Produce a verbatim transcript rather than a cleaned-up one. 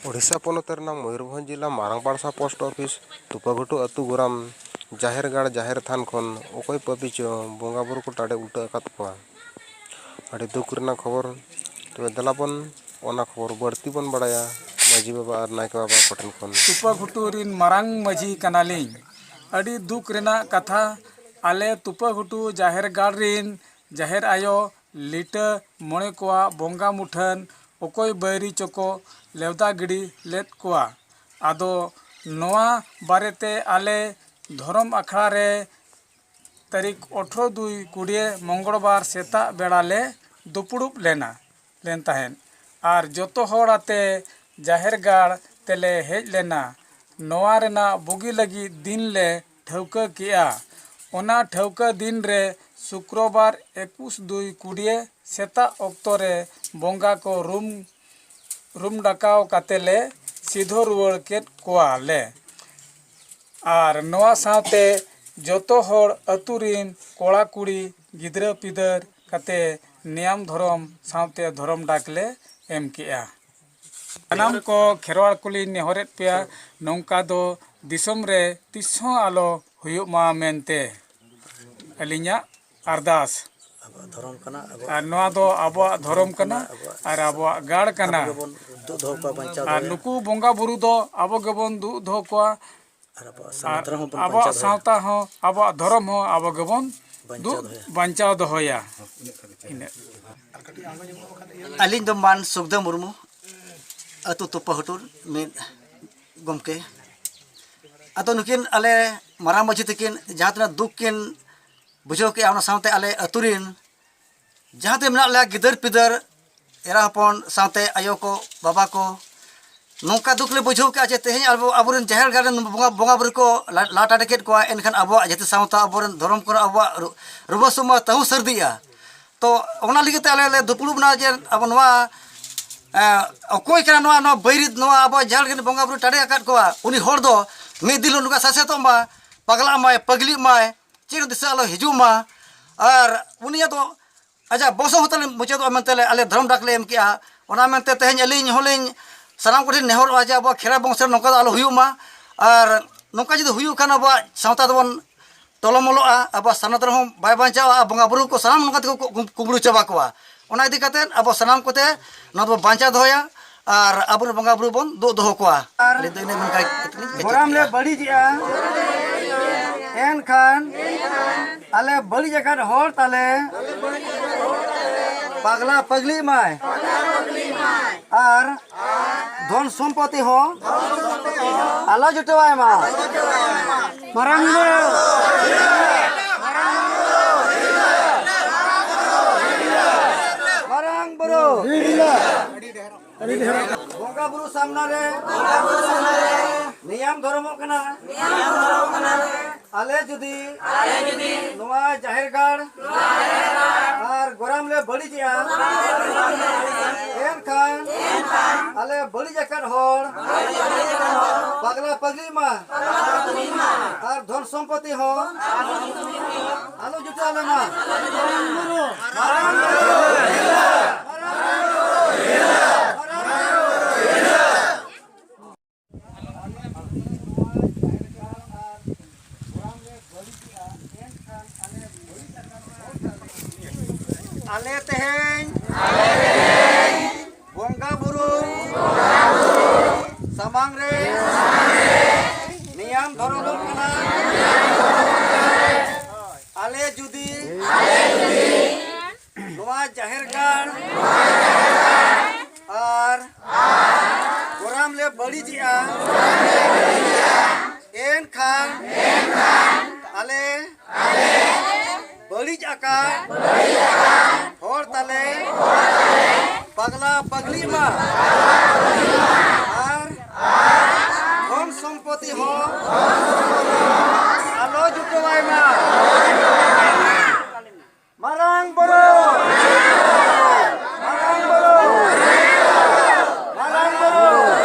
ᱳᱰᱤᱥᱟ ᱯᱚᱱᱚᱛ ᱨᱮᱱᱟᱜ ᱢᱚᱭᱩᱨᱵᱷᱚᱸᱡᱽ ᱡᱤᱞᱟ ᱢᱟᱨᱟᱝᱯᱟᱲᱥᱟ ᱯᱳᱥᱴ ᱚᱯᱷᱤᱥ ᱛᱩᱯᱟᱹᱜᱷᱩᱴᱩ ᱟᱹᱛᱩ ᱜᱚᱨᱟᱢ ᱡᱟᱦᱮᱨ ᱜᱟᱲ ᱡᱟᱦᱮᱨ ᱛᱷᱟᱱ ᱠᱷᱚᱱ ᱚᱠᱚᱭ ᱯᱟᱹᱯᱤ ᱪᱚ ᱵᱚᱸᱜᱟ ᱵᱩᱨᱩ ᱠᱚ ᱴᱟᱰᱮ ᱩᱞᱴᱟᱹ ᱟᱠᱟᱫ ᱠᱚᱣᱟ᱾ ᱟᱹᱰᱤ ᱫᱩᱠ ᱨᱮᱱᱟᱜ ᱠᱷᱚᱵᱚᱨ᱾ ᱛᱚᱵᱮ ᱫᱮᱞᱟ ᱵᱚᱱ ᱚᱱᱟ ᱠᱷᱚᱵᱚᱨ ᱵᱟᱹᱲᱛᱤ ᱵᱚᱱ ᱵᱟᱲᱟᱭᱟ ᱢᱟᱹᱡᱷᱤ ᱵᱟᱵᱟ ᱟᱨ ᱱᱟᱭᱠᱮ ᱵᱟᱵᱟ ᱠᱚᱴᱷᱮᱱ ᱠᱷᱚᱱ᱾ ᱛᱩᱯᱟᱹᱜᱷᱩᱴᱩ ᱨᱤᱱ ᱢᱟᱨᱟᱝ ᱢᱟᱹᱡᱷᱤ ᱠᱟᱱᱟᱞᱤᱧ᱾ ᱟᱹᱰᱤ ᱫᱩᱠ ᱨᱮᱱᱟᱜ ᱠᱟᱛᱷᱟ, ᱟᱞᱮ ᱛᱩᱯᱟᱹᱜᱷᱩᱴᱩ ᱡᱟᱦᱮᱨ ᱜᱟᱲ ᱨᱤᱱ ᱡᱟᱦᱮᱨ ᱟᱭᱳ ᱞᱤᱴᱟᱹ ᱢᱚᱬᱮ ᱠᱚᱣᱟᱜ ᱵᱚᱸᱜᱟ ᱢᱩᱴᱷᱟᱹᱱ ᱚᱠᱚᱭ ᱵᱟᱹᱭᱨᱤ ᱪᱚᱠᱚ ᱞᱮᱣᱫᱟ ᱜᱤᱰᱤ ᱞᱮᱫ ᱠᱚᱣᱟ᱾ ᱟᱫᱚ ᱱᱚᱣᱟ ᱵᱟᱨᱮᱛᱮ ᱟᱞᱮ ᱫᱷᱚᱨᱚᱢ ᱟᱠᱷᱲᱟ ᱨᱮ ᱛᱟᱹᱨᱤᱠᱷ ᱟᱴᱷᱨᱚ ᱫᱩᱭ ᱠᱩᱲᱤᱭᱟᱹ ᱢᱚᱝᱜᱚᱞᱵᱟᱨ ᱥᱮᱛᱟᱜ ᱵᱮᱲᱟ ᱞᱮ ᱫᱩᱯᱲᱩᱵ ᱞᱮᱱᱟ, ᱞᱮᱱ ᱛᱟᱦᱮᱸᱫ᱾ ᱟᱨ ᱡᱚᱛᱚ ᱦᱚᱲ ᱟᱛᱮ ᱡᱟᱦᱮᱨ ᱜᱟᱲ ᱛᱮᱞᱮ ᱦᱮᱡ ᱞᱮᱱᱟ᱾ ᱱᱚᱣᱟ ᱨᱮᱱᱟᱜ ᱵᱩᱜᱤ ᱞᱟᱹᱜᱤᱫ ᱫᱤᱱ ᱞᱮ ᱴᱷᱟᱹᱣᱠᱟᱹ ᱠᱮᱜᱼᱟ᱾ ᱚᱱᱟ ᱴᱷᱟᱹᱣᱠᱟᱹ ᱫᱤᱱ ᱨᱮ ᱥᱩᱠᱨᱚᱵᱟᱨ ᱮᱠᱩᱥ ᱫᱩᱭ ᱠᱩᱲᱤᱭᱟᱹ ᱥᱮᱛᱟᱜ ᱚᱠᱛᱚ ᱨᱮ ᱵᱚᱸᱜᱟ ᱠᱚ ᱨᱩᱢ, ᱨᱩᱢ ᱰᱟᱠᱟᱣ ᱠᱟᱛᱮ ᱞᱮ ᱥᱤᱫᱷᱚ ᱨᱩᱣᱟᱹᱲ ᱠᱮᱫ ᱠᱚᱣᱟ ᱞᱮ᱾ ᱟᱨ ᱱᱚᱣᱟ ᱥᱟᱶᱛᱮ ᱡᱚᱛᱚ ᱦᱚᱲ ᱟᱹᱛᱩ ᱨᱤᱱ ᱠᱚᱲᱟ ᱠᱩᱲᱤ ᱜᱤᱫᱽᱨᱟᱹ ᱯᱤᱫᱟᱹᱨ ᱠᱟᱛᱮ ᱱᱮᱭᱟᱢ ᱫᱷᱚᱨᱚᱢ ᱥᱟᱶᱛᱮ ᱫᱷᱚᱨᱚᱢ ᱰᱟᱠ ᱞᱮ ᱮᱢ ᱠᱮᱜᱼᱟ᱾ ᱥᱟᱱᱟᱢ ᱠᱚ ᱠᱷᱮᱨᱣᱟᱲ ᱠᱚᱞᱤᱧ ᱱᱮᱦᱚᱨᱮᱫ ᱯᱮᱭᱟ, ᱱᱚᱝᱠᱟ ᱫᱚ ᱫᱤᱥᱚᱢ ᱨᱮ ᱛᱤᱥ ᱦᱚᱸ ᱟᱞᱚ ᱦᱩᱭᱩᱜ ᱢᱟ ᱢᱮᱱᱛᱮ ᱟᱹᱞᱤᱧᱟᱜ ᱟᱨᱫᱟᱥ᱾ ᱟᱵᱚᱣᱟᱜ ᱫᱷᱚᱨᱚᱢ ᱠᱟᱱᱟ, ᱟᱵᱚᱣᱟᱜ ᱟᱨ ᱱᱚᱣᱟ ᱫᱚ ᱟᱵᱚᱣᱟᱜ ᱫᱷᱚᱨᱚᱢ ᱠᱟᱱᱟ, ᱟᱵᱚᱣᱟᱜ ᱟᱨ ᱟᱵᱚᱣᱟᱜ ᱜᱟᱲ ᱠᱟᱱᱟ᱾ ᱟᱵᱚ ᱜᱮᱵᱚᱱ ᱫᱩᱜ ᱫᱚᱦᱚ ᱠᱚᱣᱟ, ᱵᱟᱧᱪᱟᱣ ᱟᱨ ᱫᱚᱦᱚᱭᱟ᱾ ᱱᱩᱠᱩ ᱵᱚᱸᱜᱟ ᱵᱩᱨᱩ ᱫᱚ ᱟᱵᱚ ᱜᱮᱵᱚᱱ ᱫᱩᱜ ᱫᱚᱦᱚ ᱠᱚᱣᱟ᱾ ᱟᱨ ᱟᱵᱚᱣᱟᱜ ᱟᱨ ᱥᱟᱶᱛᱟ ᱦᱚᱸ ᱵᱚᱱ ᱟᱵᱚᱣᱟᱜ ᱵᱟᱧᱪᱟᱣ ᱫᱚᱦᱚᱭᱟ᱾ ᱥᱟᱶᱛᱟ ᱦᱚᱸ, ᱟᱵᱚᱣᱟᱜ ᱫᱷᱚᱨᱚᱢ ᱦᱚᱸ ᱟᱵᱚ ᱜᱮᱵᱚᱱ ᱵᱟᱧᱪᱟᱣ ᱫᱩᱜ ᱫᱚᱦᱚᱭᱟ᱾ ᱵᱟᱧᱪᱟᱣ ᱫᱚᱦᱚᱭᱟ᱾ ᱤᱱᱟᱹᱜ᱾ ᱟᱹᱞᱤᱧ ᱫᱚ ᱢᱟᱱ ᱥᱩᱠᱫᱟᱹ ᱢᱩᱨᱢᱩ, ᱟᱹᱛᱩ ᱛᱩᱯᱟᱹᱦᱩᱴᱩᱨ ᱢᱤᱫ ᱜᱚᱢᱠᱮ᱾ ᱟᱫᱚ ᱱᱩᱠᱤᱱ ᱟᱞᱮ ᱢᱟᱨᱟᱝ ᱢᱟᱹᱡᱷᱤ ᱛᱟᱹᱠᱤᱱ ᱡᱟᱦᱟᱸ ᱛᱤᱱᱟᱹᱜ ᱫᱩᱠ ᱠᱤᱱ ᱵᱩᱡᱷᱟᱹᱣ ᱠᱮᱜᱼᱟ, ᱚᱱᱟ ᱥᱟᱶᱛᱮ ᱟᱞᱮ ᱟᱹᱛᱩ ᱨᱤᱱ ᱡᱟᱦᱟᱸ ᱛᱤᱱᱟᱹᱜ ᱢᱮᱱᱟᱜ ᱞᱮᱭᱟ, ᱜᱤᱫᱟᱹᱨ ᱯᱤᱫᱟᱹᱨ, ᱮᱨᱟ ᱦᱚᱯᱚᱱ ᱥᱟᱶᱛᱮ ᱟᱭᱳ ᱠᱚ, ᱵᱟᱵᱟ ᱠᱚ, ᱱᱚᱝᱠᱟ ᱫᱩᱠ ᱞᱮ ᱵᱩᱡᱷᱟᱹᱣ ᱠᱮᱜᱼᱟ ᱡᱮ ᱛᱮᱦᱮᱧ ᱟᱵᱚ, ᱟᱵᱚᱨᱮᱱ ᱡᱟᱦᱮᱨ ᱜᱟᱲ ᱨᱮᱱ ᱵᱚᱸᱜᱟ, ᱵᱚᱸᱜᱟ ᱵᱩᱨᱩ ᱠᱚ ᱞᱟ-, ᱞᱟ ᱴᱟᱰᱮ ᱠᱮᱫ ᱠᱚᱣᱟ, ᱮᱱᱠᱷᱟᱱ ᱟᱵᱚᱣᱟᱜ ᱡᱟᱹᱛᱤ ᱥᱟᱶᱛᱟ, ᱟᱵᱚᱨᱮᱱ ᱫᱷᱚᱨᱚᱢ ᱠᱚᱨᱮ ᱟᱵᱚᱣᱟᱜ ᱨᱩ-, ᱨᱩᱣᱟᱹ ᱥᱩᱢᱟ ᱛᱟᱹᱦᱩ ᱥᱟᱹᱨᱫᱤᱜᱼᱟ᱾ ᱛᱚ ᱚᱱᱟ ᱞᱟᱹᱜᱤᱫ ᱛᱮ ᱟᱞᱮ ᱞᱮ ᱫᱩᱯᱲᱩᱵ ᱮᱱᱟ ᱡᱮ ᱟᱵᱚ ᱱᱚᱣᱟ, ᱮ, ᱚᱠᱚᱭ ᱠᱟᱱᱟ ᱱᱚᱣᱟ, ᱱᱚᱣᱟ ᱵᱟᱹᱭᱨᱤ, ᱱᱚᱣᱟ ᱟᱵᱚᱣᱟᱜ ᱡᱟᱦᱮᱨ ᱨᱮ ᱵᱚᱸᱜᱟ ᱵᱩᱨᱩ ᱴᱟᱰᱮ ᱟᱠᱟᱫ ᱠᱚᱣᱟ, ᱩᱱᱤ ᱦᱚᱲ ᱫᱚ ᱢᱤᱫ ᱫᱤᱱ ᱦᱤᱞᱳᱜ ᱱᱚᱝᱠᱟ ᱥᱟᱥᱮᱛᱚᱜ ᱢᱟ, ᱯᱟᱜᱽᱞᱟᱜ ᱢᱟᱭ, ᱯᱟᱹᱜᱽᱞᱤᱜ ᱢᱟᱭ, ᱪᱮᱫ ᱦᱚᱸ ᱫᱤᱥᱟᱹ ᱟᱞᱚ ᱦᱤᱡᱩᱜ ᱢᱟ᱾ ᱟᱨ ᱩᱱᱤᱭᱟᱜ ᱫᱚ ᱟᱡᱟᱜ ᱵᱚᱝᱥᱚ ᱦᱚᱸ ᱛᱟᱞᱮ ᱢᱩᱪᱟᱹᱫᱚᱜᱼᱟ ᱢᱮᱱᱛᱮ ᱞᱮ, ᱟᱞᱮ ᱫᱷᱚᱨᱚᱢ ᱰᱟᱠ ᱞᱮ ᱮᱢ ᱠᱮᱜᱼᱟ᱾ ᱚᱱᱟ ᱢᱮᱱᱛᱮ ᱛᱮᱦᱮᱧ ᱟᱹᱞᱤᱧ ᱦᱚᱸᱞᱤᱧ ᱥᱟᱱᱟᱢ ᱠᱚᱴᱷᱮᱱ ᱱᱮᱦᱚᱨᱚᱜᱼᱟ ᱡᱮ ᱟᱵᱚᱣᱟᱜ ᱠᱷᱮᱨᱣᱟᱲ ᱵᱚᱝᱥᱚ ᱨᱮ ᱱᱚᱝᱠᱟ ᱫᱚ ᱟᱞᱚ ᱦᱩᱭᱩᱜ ᱢᱟ᱾ ᱟᱨ ᱱᱚᱝᱠᱟ ᱡᱩᱫᱤ ᱦᱩᱭᱩᱜ ᱠᱷᱟᱱ ᱟᱵᱚᱣᱟᱜ ᱥᱟᱶᱛᱟ ᱫᱚᱵᱚᱱ ᱛᱚᱞᱚᱢᱚᱞᱚᱜᱼᱟ, ᱟᱵᱚᱣᱟᱜ ᱥᱟᱨᱱᱟ ᱫᱷᱚᱨᱚᱢ ᱦᱚᱸ ᱵᱟᱭ ᱵᱟᱧᱪᱟᱣᱟ᱾ ᱟᱨ ᱵᱚᱸᱜᱟ ᱵᱩᱨᱩ ᱠᱚ ᱥᱟᱱᱟᱢ ᱱᱚᱝᱠᱟ ᱛᱮᱠᱚ ᱠᱩᱢ- ᱠᱩᱢᱵᱽᱲᱩ ᱪᱟᱵᱟ ᱠᱚᱣᱟ᱾ ᱚᱱᱟ ᱤᱫᱤ ᱠᱟᱛᱮ ᱟᱵᱚ ᱥᱟᱱᱟᱢ ᱠᱚᱛᱮ ᱱᱚᱣᱟ ᱫᱚᱵᱚᱱ ᱵᱟᱧᱪᱟᱣ ᱫᱚᱦᱚᱭᱟ ᱟᱨ ᱟᱵᱚᱨᱮᱱ ᱵᱚᱸᱜᱟ ᱵᱩᱨᱩ ᱵᱚᱱ ᱫᱩᱜ ᱫᱚᱦᱚ ᱠᱚᱣᱟ᱾ ᱟᱨ ᱟᱹᱞᱤᱧ ᱫᱚ ᱤᱱᱟᱹ ᱢᱮᱱ ᱠᱟᱛᱮ ᱜᱮᱞᱤᱧ ᱢᱩᱪᱟᱹᱫ ᱜᱚᱨᱟᱢ ᱞᱮ ᱠᱮᱫᱟ᱾ ᱵᱟᱹᱲᱤᱡᱮᱜᱼᱟ, ᱮᱱᱠᱷᱟᱱ ᱟᱞᱮ ᱵᱟᱹᱲᱤᱡ ᱟᱠᱟᱫ ᱦᱚᱲ ᱛᱟᱞᱮ ᱯᱟᱜᱽᱞᱟ ᱯᱟᱜᱽᱞᱤᱜ ᱢᱟᱭ᱾ ᱟᱨ ᱫᱷᱚᱱ ᱥᱚᱢᱯᱚᱛᱤ ᱦᱚᱸ ᱟᱞᱚ ᱡᱩᱴᱟᱹᱣᱟᱭ ᱢᱟ᱾ ᱢᱟᱨᱟᱝ ᱵᱩᱨᱩ, ᱢᱟᱨᱟᱝ ᱵᱩᱨᱩ, ᱵᱚᱸᱜᱟ ᱵᱩᱨᱩ ᱥᱟᱢᱱᱟ ᱨᱮ ᱱᱤᱭᱟᱢ ᱫᱷᱚᱨᱚᱢᱚᱜ ᱠᱟᱱᱟ᱾ ᱟᱞᱮ ᱡᱩᱫᱤ ᱱᱚᱣᱟ ᱡᱟᱦᱮᱨ ᱜᱟᱲ ᱟᱨ ᱜᱚᱨᱟᱢ ᱞᱮ ᱵᱟᱹᱲᱤᱡᱮᱜᱼᱟ, ᱮᱱᱠᱷᱟᱱ ᱟᱞᱮ ᱵᱟᱹᱲᱤᱡ ᱟᱠᱟᱫ ᱦᱚᱲ ᱯᱟᱜᱽᱞᱟ ᱯᱟᱜᱽᱞᱤ ᱢᱟ ᱟᱨ ᱫᱷᱚᱱ ᱥᱚᱢᱯᱚᱛᱤ ᱦᱚᱸ ᱟᱞᱚ ᱡᱩᱴᱟᱹ ᱟᱞᱮ ᱢᱟ᱾ ᱟᱞᱮ ᱛᱮᱦᱮᱧ ᱵᱚᱸᱜᱟ ᱵᱩᱨᱩ ᱥᱟᱢᱟᱝ ᱨᱮ ᱱᱤᱭᱟᱢ ᱫᱷᱚᱨᱚᱢᱚᱜ ᱠᱟᱱᱟ᱾ ᱟᱞᱮ ᱡᱩᱫᱤ ᱱᱚᱣᱟ ᱡᱟᱦᱮᱨ ᱜᱟᱲ ᱟᱨ ᱜᱚᱨᱟᱢ ᱞᱮ ᱵᱟᱹᱲᱤᱡᱮᱜᱼᱟ, ᱮᱱᱠᱷᱟᱱ ᱟᱞᱮ ᱵᱟᱹᱲᱤᱡ ᱟᱠᱟᱫ ᱦᱚᱲ ᱛᱟᱞᱮ ᱯᱟᱜᱽᱞᱟ ᱯᱟᱜᱽᱞᱤᱜ ᱢᱟ᱾ ᱟᱨ ᱫᱷᱚᱱ ᱥᱚᱢᱯᱚᱛᱤ ᱦᱚᱸ ᱟᱞᱚ ᱡᱩᱴᱟᱹᱣᱟᱭ ᱢᱟ᱾ ᱢᱟᱨᱟᱝ ᱵᱩᱨᱩ! ᱢᱟᱨᱟᱝ ᱵᱩᱨᱩ! ᱢᱟᱨᱟᱝ ᱵᱩᱨᱩ!